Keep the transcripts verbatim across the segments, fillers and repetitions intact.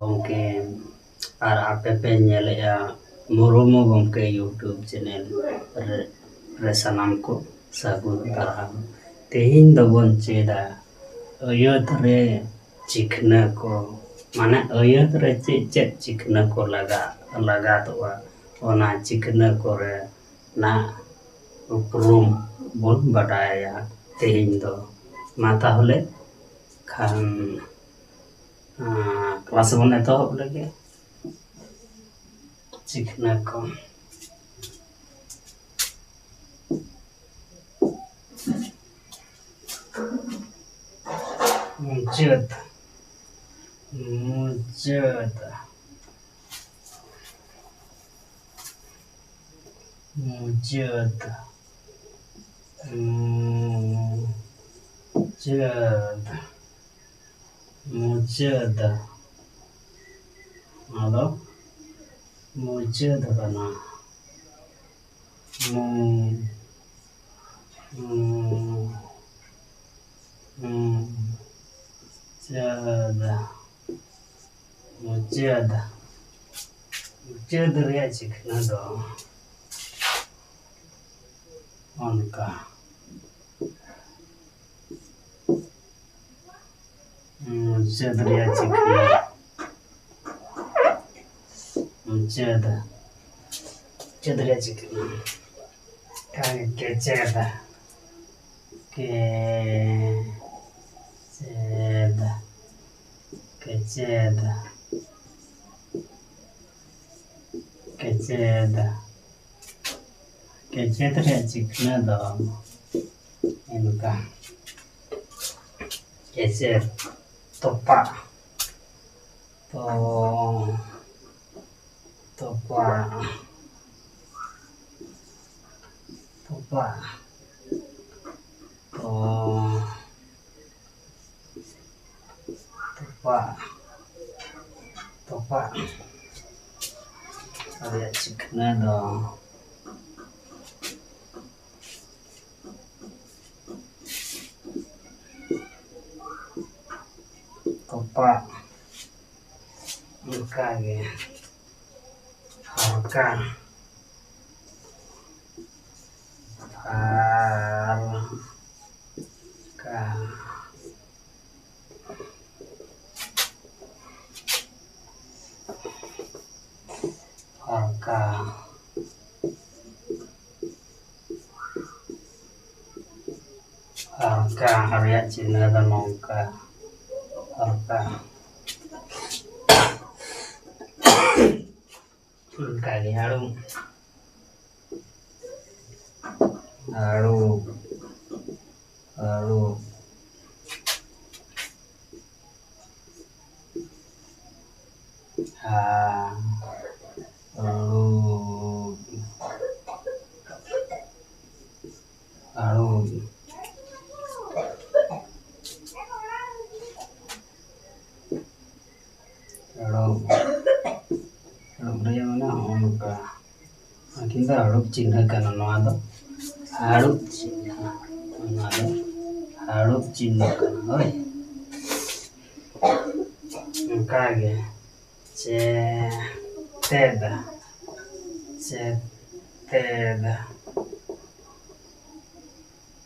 ᱜᱚᱢᱠᱮ, ᱟᱨ ᱟᱯᱮ ᱯᱮ ᱧᱮᱞᱮᱜᱼᱟ ᱢᱩᱨᱢᱩ ᱜᱚᱢᱠᱮ YouTube channel ᱨᱮ, ᱨᱮ ᱥᱟᱱᱟᱢ ᱠᱚ ᱥᱟᱹᱜᱩᱱ ᱫᱟᱨᱟᱢ᱾ ᱛᱮᱦᱮᱧ ᱫᱚᱵᱚᱱ ᱪᱮᱫᱟ ᱟᱹᱭᱟᱹᱛ ᱨᱮ ᱪᱤᱠᱷᱱᱟᱹ ᱠᱚ, ᱢᱟᱱᱮ ᱟᱹᱭᱟᱹᱛ ᱨᱮ ᱪᱮᱫ ᱪᱮᱫ ᱪᱤᱠᱷᱱᱟᱹ ᱠᱚ ᱞᱟᱜᱟ-, ᱞᱟᱜᱟᱛᱚᱜᱼᱟ, ᱚᱱᱟ ᱪᱤᱠᱷᱱᱟᱹ ᱠᱚᱨᱮᱱᱟᱜ ᱩᱯᱨᱩᱢ ᱵᱚᱱ ᱵᱟᱰᱟᱭᱟ ᱛᱮᱦᱮᱧ ᱫᱚ᱾ ᱢᱟ ᱛᱟᱦᱚᱞᱮ ᱠᱷᱟᱱ, ᱟᱸ, class ᱵᱚᱱ ᱮᱛᱚᱦᱚᱵ ᱞᱮᱜᱮ᱾ ᱪᱤᱠᱷᱱᱟᱹ ᱠᱚ᱾ ᱢᱩᱪᱟᱹᱫ᱾ ᱢᱩᱪᱟᱹᱫ᱾ ᱢᱩᱪᱟᱹᱫ᱾ ᱢᱩᱪᱟᱹᱫ᱾ ᱢᱩᱪᱟᱹᱫ᱾ ᱱᱚᱣᱟ ᱫᱚ ᱢᱩᱪᱟᱹᱫ ᱠᱟᱱᱟ᱾ ᱢᱩ-, ᱢᱩ-, ᱢᱩᱪᱟᱹᱫ᱾ ᱢᱩᱪᱟᱹᱫ᱾ ᱢᱩᱪᱟᱹᱫ ᱨᱮᱭᱟᱜ ᱪᱤᱠᱷᱱᱟᱹ ᱫᱚ ᱚᱱᱠᱟ᱾ ᱢᱩᱪᱟᱹᱫ ᱨᱮᱭᱟᱜ ᱪᱤᱠᱷᱱᱟᱹ᱾ ᱢᱩᱪᱟᱹᱫ᱾ ᱢᱩᱪᱟᱹᱫ ᱨᱮᱭᱟᱜ ᱪᱤᱠᱷᱱᱟᱹ᱾ ᱠᱮᱪᱮᱫ᱾ ᱠᱮᱪᱮᱫ᱾ ᱠᱮᱪᱮᱫ᱾ ᱠᱮᱪᱮᱫ᱾ ᱠᱮᱪᱮᱫ ᱨᱮᱭᱟᱜ ᱪᱤᱠᱷᱱᱟᱹ ᱫᱚ ᱚᱱᱠᱟ᱾ ᱠᱮᱪᱮᱫ᱾ ᱛᱚᱯᱟᱜ᱾ ᱛᱚ-, ᱛᱚᱯᱟᱜ᱾ ᱛᱚᱯᱟᱜ᱾ ᱛᱚ-, ᱛᱚᱯᱟᱜ᱾ ᱛᱚᱯᱟᱜ ᱨᱮᱭᱟᱜ ᱪᱤᱠᱷᱱᱟᱹ ᱫᱚ ᱛᱚᱯᱟᱜ᱾ ᱚᱱᱠᱟ ᱜᱮ ᱦᱟᱨᱠᱟ, ᱦᱟᱨᱠᱟ, ᱦᱟᱨᱠᱟ᱾ ᱦᱟᱨᱠᱟ ᱨᱮᱭᱟᱜ ᱪᱤᱱᱦᱟᱹ ᱫᱚ ᱱᱚᱝᱠᱟ, ᱦᱟᱨᱠᱟ᱾ ᱚᱱᱠᱟ ᱜᱮ ᱟᱹᱲᱩ, ᱟᱹᱲᱩ, ᱟᱹᱲᱩ᱾ ᱦᱟ, ᱟᱹᱲᱩ, ᱟᱹᱲᱩ, ᱟᱹᱲᱩ, ᱟᱹᱲᱩ ᱨᱮᱭᱟᱜ ᱢᱟᱱᱮ ᱦᱚᱸᱜᱼᱚ ᱱᱚᱝᱠᱟ᱾ ᱟᱹᱠᱤᱱ ᱫᱚ ᱦᱟᱹᱲᱩᱵ ᱪᱤᱱᱦᱟᱹ ᱠᱟᱱᱟ᱾ ᱱᱚᱣᱟ ᱫᱚ ᱦᱟᱹᱲᱩᱵ ᱪᱤᱱᱦᱟᱹ, ᱱᱚᱣᱟ ᱫᱚ ᱦᱟᱹᱲᱩᱵ ᱪᱤᱱᱦᱟᱹ ᱠᱟᱱᱟ᱾ ᱦᱳᱭ, ᱚᱱᱠᱟ ᱜᱮ ᱪᱮᱛᱮᱫ, ᱪᱮᱛᱮᱫ,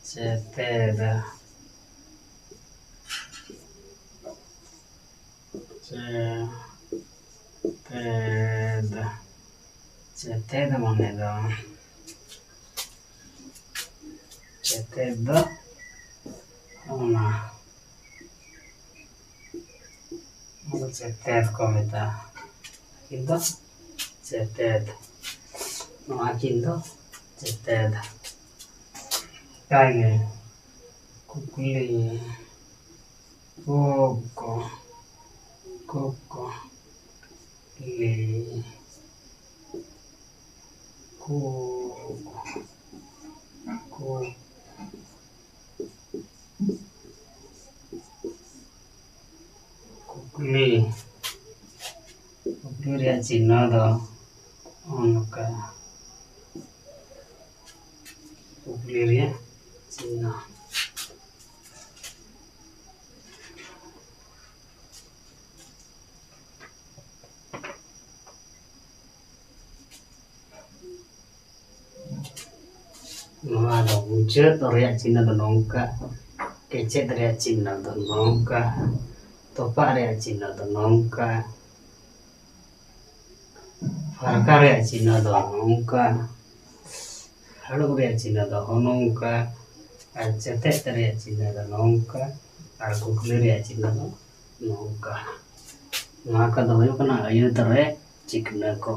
ᱪᱮᱛᱮᱫ, ᱪᱮ ᱛᱮᱫ, ᱪᱮᱛᱮᱫ ᱢᱟᱱᱮ ᱫᱚ, ᱪᱮᱛᱮᱫ ᱫᱚ ᱚᱱᱟ, ᱚᱱᱟ ᱪᱮᱛᱮᱫ ᱠᱚ ᱢᱮᱛᱟᱜᱼᱟ᱾ ᱠᱤᱱ ᱫᱚ ᱪᱮᱛᱮᱫ, ᱱᱚᱣᱟ ᱠᱤᱱ ᱫᱚ ᱪᱮᱛᱮᱫ᱾ ᱚᱱᱠᱟ ᱜᱮ ᱠᱩᱠᱞᱤ᱾ ᱠᱚ, ᱠᱚ, ᱠᱚ, ᱠᱚ, ᱞᱮ, ᱠᱚ, ᱠᱚ, ᱠᱩᱠᱞᱤ, ᱠᱩᱠᱞᱤ ᱨᱮᱭᱟᱜ ᱪᱤᱱᱦᱟᱹ ᱫᱚ ᱱᱚᱜᱼᱚ ᱱᱚᱝᱠᱟ᱾ ᱠᱩᱠᱞᱤ ᱨᱮᱭᱟᱜ ᱪᱤᱱᱦᱟᱹ᱾ ᱱᱚᱣᱟ ᱫᱚ ᱢᱩᱪᱟᱹᱫ ᱨᱮᱭᱟᱜ ᱪᱤᱱᱦᱟᱹ ᱫᱚ ᱱᱚᱝᱠᱟ, ᱠᱮᱪᱮᱫ ᱨᱮᱭᱟᱜ ᱪᱤᱱᱦᱟᱹ ᱫᱚ ᱱᱚᱝᱠᱟ, ᱛᱚᱯᱟᱜ ᱨᱮᱭᱟᱜ ᱪᱤᱱᱦᱟᱹ ᱫᱚ ᱱᱚᱝᱠᱟ, ᱯᱷᱟᱨᱠᱟ ᱨᱮᱭᱟᱜ ᱪᱤᱱᱦᱟᱹ ᱫᱚ ᱱᱚᱝᱠᱟ, ᱦᱟᱹᱲᱩᱵ ᱨᱮᱭᱟᱜ ᱪᱤᱱᱦᱟᱹ ᱫᱚ ᱱᱚᱝᱠᱟ, ᱟᱨ ᱪᱮᱛᱮᱫ ᱨᱮᱭᱟᱜ ᱪᱤᱱᱦᱟᱹ ᱫᱚ ᱱᱚᱝᱠᱟ, ᱟᱨ ᱠᱩᱠᱞᱤ ᱨᱮᱭᱟᱜ ᱪᱤᱱᱦᱟᱹ ᱫᱚ ᱱᱚᱝᱠᱟ᱾ ᱱᱚᱣᱟ ᱠᱚᱫᱚ ᱦᱩᱭᱩᱜ ᱠᱟᱱᱟ ᱟᱹᱭᱟᱹᱛ ᱨᱮ ᱪᱤᱠᱱᱟᱹ ᱠᱚ᱾